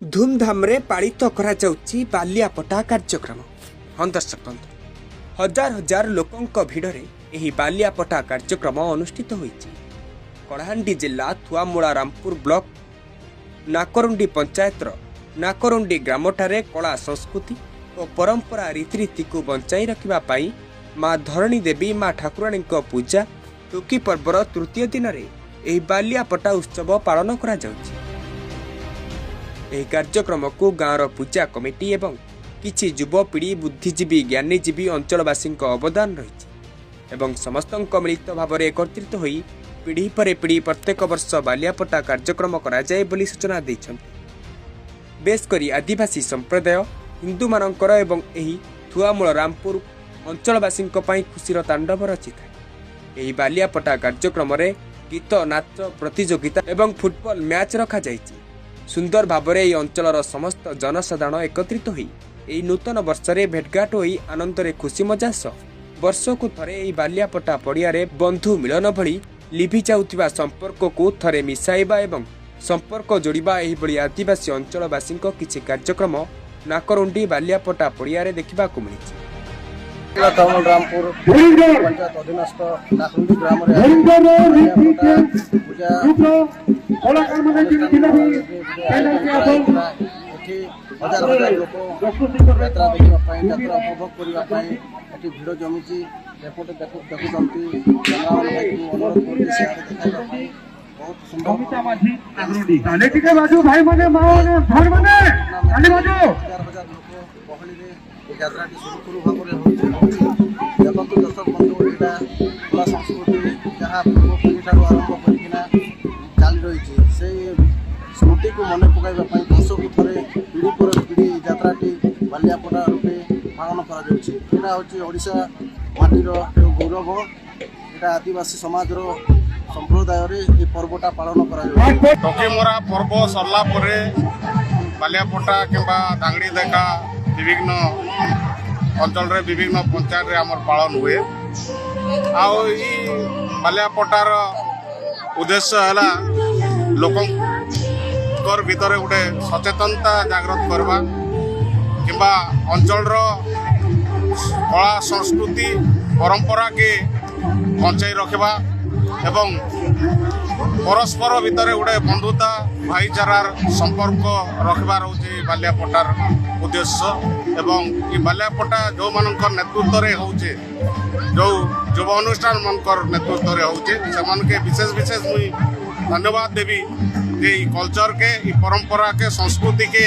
ଧୁମଧାମରେ ପାଳିତ କରାଯାଉଛି ବାଲିଆପଟା କାର୍ଯ୍ୟକ୍ରମ। ହଁ ଦର୍ଶକ ବନ୍ଧୁ, ହଜାର ହଜାର ଲୋକଙ୍କ ଭିଡ଼ରେ ଏହି ବାଲିଆପଟା କାର୍ଯ୍ୟକ୍ରମ ଅନୁଷ୍ଠିତ ହୋଇଛି। କଳାହାଣ୍ଡି ଜିଲ୍ଲା ଥୁଆମୂଳା ରାମପୁର ବ୍ଲକ ନାକରୁଣ୍ଡି ପଞ୍ଚାୟତର ନାକରୁଣ୍ଡି ଗ୍ରାମଠାରେ କଳା, ସଂସ୍କୃତି ଓ ପରମ୍ପରା ରୀତିନୀତିକୁ ବଞ୍ଚାଇ ରଖିବା ପାଇଁ ମା ଧରଣୀ ଦେବୀ, ମା ଠାକୁରାଣୀଙ୍କ ପୂଜା ଟୋକି ପର୍ବର ତୃତୀୟ ଦିନରେ ଏହି ବାଲିଆପଟା ଉତ୍ସବ ପାଳନ କରାଯାଉଛି। ଏହି କାର୍ଯ୍ୟକ୍ରମକୁ ଗାଁର ପୂଜା କମିଟି ଏବଂ କିଛି ଯୁବପିଢ଼ି, ବୁଦ୍ଧିଜୀବୀ, ଜ୍ଞାନୀଜୀବୀ, ଅଞ୍ଚଳବାସୀଙ୍କ ଅବଦାନ ରହିଛି ଏବଂ ସମସ୍ତଙ୍କ ମିଳିତ ଭାବରେ ଏକତ୍ରିତ ହୋଇ ପିଢ଼ି ପରେ ପିଢ଼ି ପ୍ରତ୍ୟେକ ବର୍ଷ ବାଲିଆପଟା କାର୍ଯ୍ୟକ୍ରମ କରାଯାଏ ବୋଲି ସୂଚନା ଦେଇଛନ୍ତି। ବେଶ୍ କରି ଆଦିବାସୀ ସମ୍ପ୍ରଦାୟ, ହିନ୍ଦୁମାନଙ୍କର ଏବଂ ଏହି ଥୁଆମୂଳ ରାମପୁର ଅଞ୍ଚଳବାସୀଙ୍କ ପାଇଁ ଖୁସିର ତାଣ୍ଡବ ରଚିଥାଏ। ଏହି ବାଲିଆପଟା କାର୍ଯ୍ୟକ୍ରମରେ ଗୀତ, ନାଚ ପ୍ରତିଯୋଗିତା ଏବଂ ଫୁଟବଲ ମ୍ୟାଚ୍ ରଖାଯାଇଛି। ସୁନ୍ଦର ଭାବରେ ଏହି ଅଞ୍ଚଳର ସମସ୍ତ ଜନସାଧାରଣ ଏକତ୍ରିତ ହୋଇ ଏହି ନୂତନ ବର୍ଷରେ ଭେଟଘାଟ ହୋଇ ଆନନ୍ଦରେ ଖୁସି ମଜା ସହ ବର୍ଷକୁ ଥରେ ଏହି ବାଲିଆପଟା ପଡ଼ିଆରେ ବନ୍ଧୁ ମିଳନ ଭଳି ଲିଭି ଯାଉଥିବା ସମ୍ପର୍କକୁ ଥରେ ମିଶାଇବା ଏବଂ ସମ୍ପର୍କ ଯୋଡ଼ିବା, ଏହିଭଳି ଆଦିବାସୀ ଅଞ୍ଚଳବାସୀଙ୍କ କିଛି କାର୍ଯ୍ୟକ୍ରମ ନାକରୁଣ୍ଡି ବାଲିଆପଟା ପଡ଼ିଆରେ ଦେଖିବାକୁ ମିଳିଛି। ଜିଲ୍ଲା ଥୁଆମୂଳ ରାମପୁର ପଞ୍ଚାୟତ ଅଧୀନସ୍ଥ ନାକରୁଣ୍ଡି ଗ୍ରାମରେ ବାଲିଆପଟା ପୂଜା ଅନୁଷ୍ଠାନ କରାଯାଇଥିଲା। ଏଠି ହଜାର ହଜାର ଲୋକ ଯାତ୍ରା ଦେଖିବା ପାଇଁ, ଯାତ୍ରା ଉପଭୋଗ କରିବା ପାଇଁ ଏଠି ଭିଡ଼ ଜମିଛି। ଏପଟେ ଦେଖୁଛନ୍ତି। କ୍ୟାମେରାମ୍ୟାନ ଭାଇକୁ ଅନୁରୋଧ କରୁଛି ସିଆଡ଼େ ଦେଖାଇବା ପାଇଁ। ବହୁତ ସୁନ୍ଦର। ତାଳି ଟିକେ ବାଜୁ ଭାଇ ମାନେ, ମା ମାନେ, ଭଉଣୀ ମାନେ, ତାଳି ବାଜୁ। ହଜାର ହଜାର ଲୋକ ଗହଳିରେ ଏ ଯାତ୍ରାଟି ସୁରୁଖୁରୁ ଭାବରେ ହେଉଛି। ଦେଖନ୍ତୁ ଦର୍ଶକ ବନ୍ଧୁ, ଏଇଟା କଳା ସଂସ୍କୃତି, ଯାହା ପୂର୍ବ ପିଢ଼ି ଠାରୁ ଆରମ୍ଭ କରିକିନା ଚାଲି ରହିଛି। ସେଇ ସ୍ମୃତିକୁ ମନେ ପକାଇବା ପାଇଁ ବର୍ଷକୁ ଥରେ ପିଢ଼ି ପରେ ପିଢ଼ି ଏ ଯାତ୍ରାଟି ବାଲିଆପଟା ରୂପେ ପାଳନ କରାଯାଉଛି। ଏଇଟା ହେଉଛି ଓଡ଼ିଶା ମାଟିର ଏକ ଗୌରବ। ଏଇଟା ଆଦିବାସୀ ସମାଜର ସମ୍ପ୍ରଦାୟରେ ଏ ପର୍ବଟା ପାଳନ କରାଯାଉଛି। ଟୋକିମରା ପର୍ବ ସରିଲା ପରେ ବାଲିଆପଟା କିମ୍ବା ଦାଙ୍ଗଡ଼ି ଦେଖା ବିଭିନ୍ନ ଅଞ୍ଚଳରେ, ବିଭିନ୍ନ ପଞ୍ଚାୟତରେ ଆମର ପାଳନ ହୁଏ। ଆଉ ଏଇ ବାଲିଆପଟାର ଉଦ୍ଦେଶ୍ୟ ହେଲା ଲୋକଙ୍କର ଭିତରେ ଗୋଟେ ସଚେତନତା ଜାଗ୍ରତ କରିବା କିମ୍ବା ଅଞ୍ଚଳର କଳା, ସଂସ୍କୃତି, ପରମ୍ପରାକେ ବଞ୍ଚାଇ ରଖିବା ଏବଂ ପରସ୍ପର ଭିତରେ ଗୋଟେ ବନ୍ଧୁତା, ଭାଇଚାରାର ସମ୍ପର୍କ ରଖିବାର ହେଉଛି ବାଲିଆପଟାର ଉଦ୍ଦେଶ୍ୟ। ଏବଂ ଏ ବାଲିଆପଟା ଯେଉଁମାନଙ୍କର ନେତୃତ୍ୱରେ ହେଉଛି, ଯେଉଁ ଯୁବ ଅନୁଷ୍ଠାନମାନଙ୍କର ନେତୃତ୍ୱରେ ହେଉଛି, ସେମାନକେ ବିଶେଷ ବିଶେଷ ମୁଇଁ ଧନ୍ୟବାଦ ଦେବି ଯେ ଏଇ କଲଚରକେ, ଏଇ ପରମ୍ପରାକେ, ସଂସ୍କୃତିକେ